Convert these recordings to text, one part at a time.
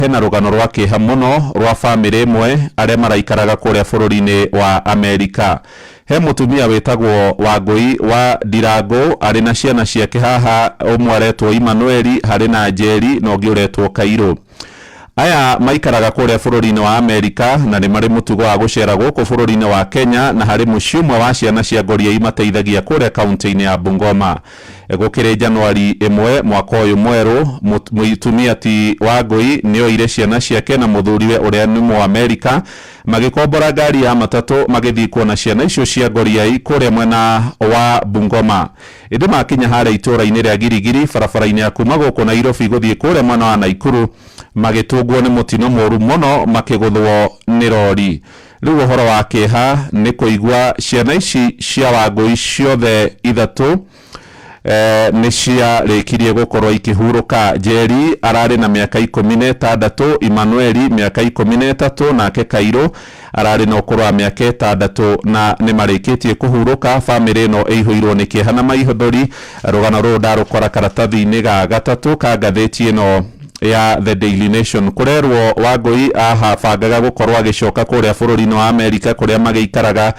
Hena rũgano rwa kĩeha mũno rwa famĩlĩ ĩmwe arĩa maraikaraga kũrĩa bũrũri-inĩ wa Amerika. He mũtumia wĩtagwo Wangũi wa Ndirangũ arĩ na ciana ciake haha, ũmwe aretwo Imanueli, harĩ na Njeri na ũngĩ ũretwo Kairũ. Aya maikaraga kũrĩa bũrũri-inĩ wa Amerika na nĩ marĩ mũtugo wa gũcera gũkũ bũrũri-inĩ wa Kenya, na harĩ mũciĩ ũmwe wa ciana cia ngoriai mateithagia kũrĩa kaũntĩ-inĩ ya Bungoma. Gũkĩrĩ Januari 1 mwaka ũyũ mwerũ, mũtumia ti Wangũi nĩoire ciana ciake na mũthuriwe ũrĩa nĩ Mũamerika magĩkombora ngari ya matatũ magĩthiĩ kuona ciana icio cia ngoriai kũrĩa mwena wa Bungoma. Ĩndĩ makinya harĩa itũũra-inĩ rĩa Girigiri barabara-inĩ ya kuma gũkũ Nairobi gũthiĩ kũrĩa mwena wa Naikuru magĩtũngwo nĩ mũtino mũru mũno makĩgũthwo nĩ rori. Rĩu ũhoro wa kĩeha nĩ kũigua ciana ici cia Wangũi ciothe ithatũ nĩ ciarĩkirie gũkorwo ikĩhurũka. Njeri ararĩ na mĩaka 16, Imanueli mĩaka 13, nake Kairũ ararĩ na ũkũrũ wa mĩaka 6, na nĩ marĩkĩtie kũhurũka. Bamĩrĩ ĩno ĩihũirwo nĩ kĩeha na maithori. Rũgano rũrũ ndarũkora karatathi-inĩ ga gatatũ ka ngathĩti ĩno ya The Daily Nation. Kũrerwo Wangũi ahabangaga gũkorwo agĩcoka kũrĩa bũrũri-inĩ wa Amerika kũrĩa magĩikaraga,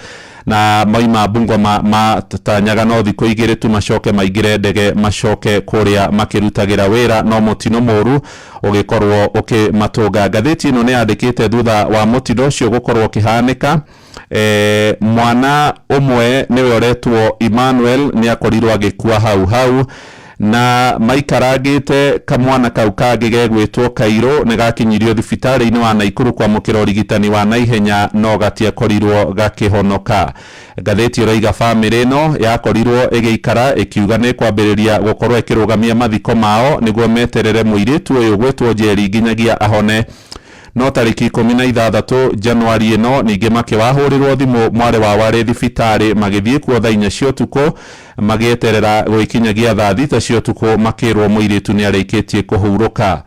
na maima Bungoma matanyaga no thikũ 2 tu macoke maingĩre ndege macoke kũrĩa makĩrutagĩra wĩra, no mũtino mũru ũgĩkorwo ũkĩmatũnga. Ngathĩti ĩno nĩ yandĩkĩte thutha wa mũtino ũcio gũkorwo ũkĩhanĩka, mwana ũmwe nĩwe ũretwo Emmanuel nĩ akorirwo agĩkua hau hau, na maikarangĩte kamwana kau kangĩ gegwĩtwo Kairũ nĩ gakinyirio thibitarĩ-inĩ wa Naikuru kwamũkĩra ũrigitani wa naihenya no gatiakorirwo gakĩhonoka. Ngathĩti ĩroiga bamĩrĩ ĩno yakorirwo ĩgĩikara ĩkiuga nĩ kwambĩrĩria gũkorwo ĩkĩrũgamia mathiko mao nĩguo meterere mũirĩtu ũyũ gwĩtwo Njeri nginyagia ahone. No tarĩki 16 Januari ĩno ningĩ makĩwahũrĩrwo thimũ mwarĩ wao arĩ thibitarĩ, magĩthiĩ kuo thaa 4 cia ũtukũ magĩeterera gũgĩkinyagia thaa 6 cia ũtukũ makĩrwo mũirĩtu nĩ arĩkĩtie kũhurũka.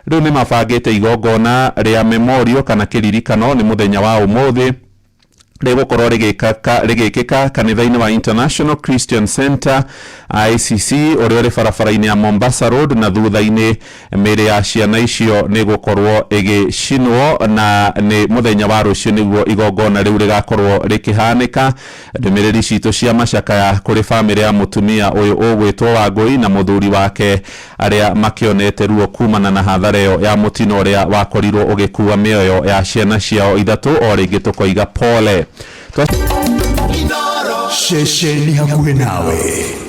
Rĩu nĩ mabangĩte igongona rĩa memorial kana kĩririkano nĩ mũthenya wa ũmũthĩ rĩgũkorwo rĩgĩkĩka kanitha-inĩ wa International Christian Center ICC ũrĩa ũrĩ barabara-inĩ ya Mombasa Road, na thutha-inĩ mĩĩrĩ ya ciana icio nĩ gũkorwo ĩgĩcinwo, na nĩ mũthenya wa rũciũ nĩguo igongona rĩu rĩgakorwo rĩkĩhanĩka. Ndũmĩrĩri citũ cia macakaya kũrĩ bamĩrĩ ya mũtumia ũyũ ũgwĩtwo Wangũi na mũthuri wake arĩa makĩonete ruo kumana na hathara ĩyo ya mũtino ũrĩa wakorirwo ũgĩkua mĩoyo ya ciana ciao ithatũ. O rĩngĩ tũkoiga pole. Ceceni hakuhĩ nawe.